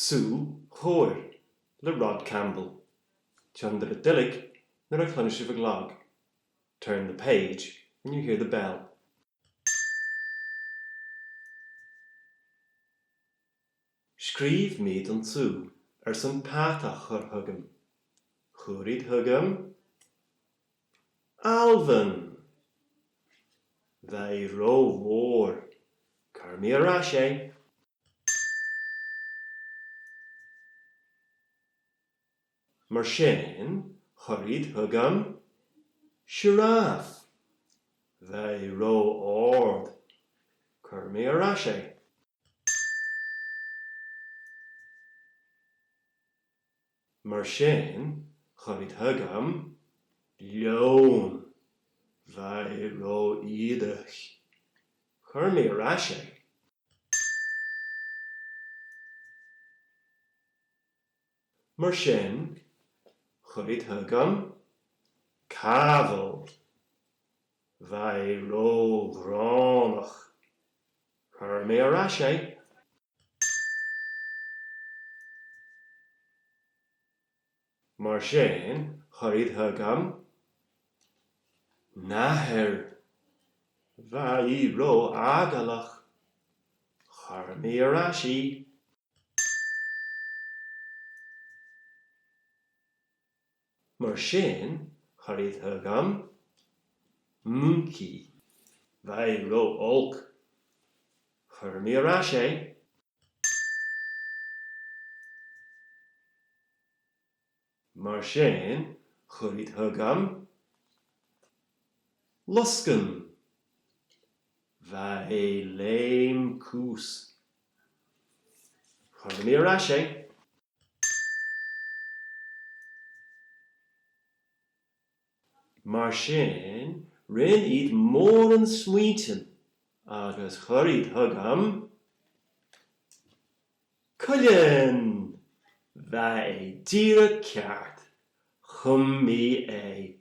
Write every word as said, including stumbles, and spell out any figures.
Sùil chomhair le Rod Campbell. Tionndaidh an duilleag nuair a chluinneas sibh an clag. Turn the page when you hear the bell. Sgrìobh Mìcheal an sùil airson pàtach a chur thugam. Chuir iad thugam àlmhan. Bha i ro mhòr. Cuir mi air ais e. Mar sin, chuir iad thugam sioraf. Bha i ro àrd. Cuir mi air ais e. Mar sin, chuir iad thugam leòmhann. Bha i ro fhiadhaich. Chuir mi air ais e. Mar sin, chuir iad thugam càmhal. Bha i ro ghrànach. Chuir mi air ais e. Mar sin, chuir iad thugam nathair. Bha i ro fhàgail. Chuir mi air ais i. Mar sin, chuir iad thugam muncaidh. Bha i ro olc. Chuir mi air ais e. Mar sin, chuir iad thugam losgann. Bha e leum cus. Chuir mi air ais e. Mar sin, rinn iad mòran smaointean agus chuir iad thugam cuilean. Bha e dìreach ceart. Chùm mi e.